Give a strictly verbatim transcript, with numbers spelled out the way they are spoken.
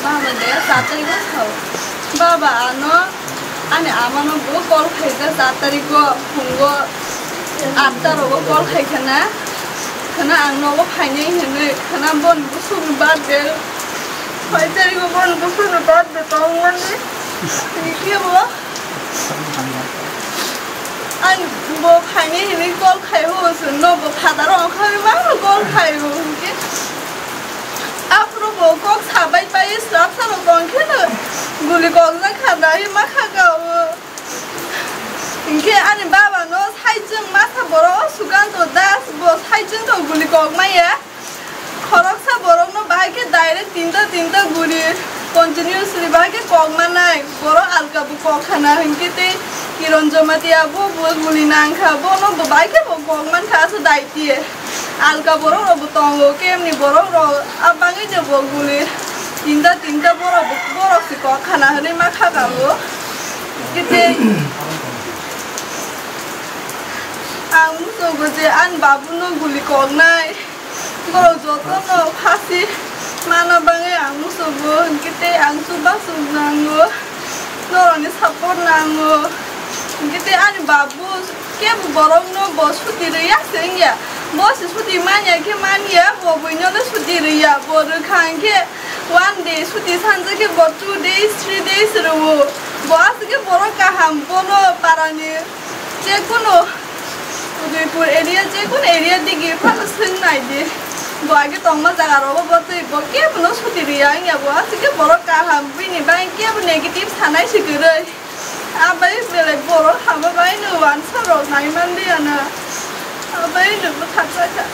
Baba de saat tarikh o sao. Baba ano ani amano bo call khaijak saat tarikh o phungo atta rogo call khai khana. Khana ang nogo phainai hinwi khana bon busuk ni birthday. Phai tarikh o bon busuk ni birthday tongmani. Ni khe bo Ang bo phaini hinwi call khai o, chwngno bo phataro ongkhorwi mano call khai o, hinkhe aphuru bo kok sabai pai srap sano tongkheno guli kokjak kha dai ma kha ka o. Hinkhe ani babano saichwng masa borok o Sukanto Das bo saichwng to guli kok maya. Khoroksa borokno bahai khe direct tinta tinta guli continuously bahai khe kok manai. Borok alka bo kok khana hinkhe tei Kiron Jamatia bo bo guli nang kha, bono bo bahai khe bo kok man kha, aswk daiti. Alka borok rok bo tongo, kemni borok rok a bangwi no bo guli tinta tinta borok bo, borok se kok khana hinwi ma kha ka bo. Hinkhe tei ang muchungo je ani babuno guli koknai. Borok jotono phasi mana bagwi ang muchungo, hinkhe tei ang chubachu nango, norokni support nango. Hinkhe tei ani babu kebo borokno bo suti rwya se wngya, bo se suti manya khe manya, bo buinono suti rwya, bo rwkha hinkhe one day suti sanjak khe bo two days, three days rwo, bo aswk khe borok kaham, bono parani Jekunu Udaipur area, jekunu area digi phano swng nai di. Bo age tongma jaga rogo bo twi bo kebono suti riya wngya bo. Aswk khe borok kaham, bini bai kebo negative sanai se kwrwi. Abai belai borok hama bai no uansa rok nai man liya na. Abai no bwkha chakha.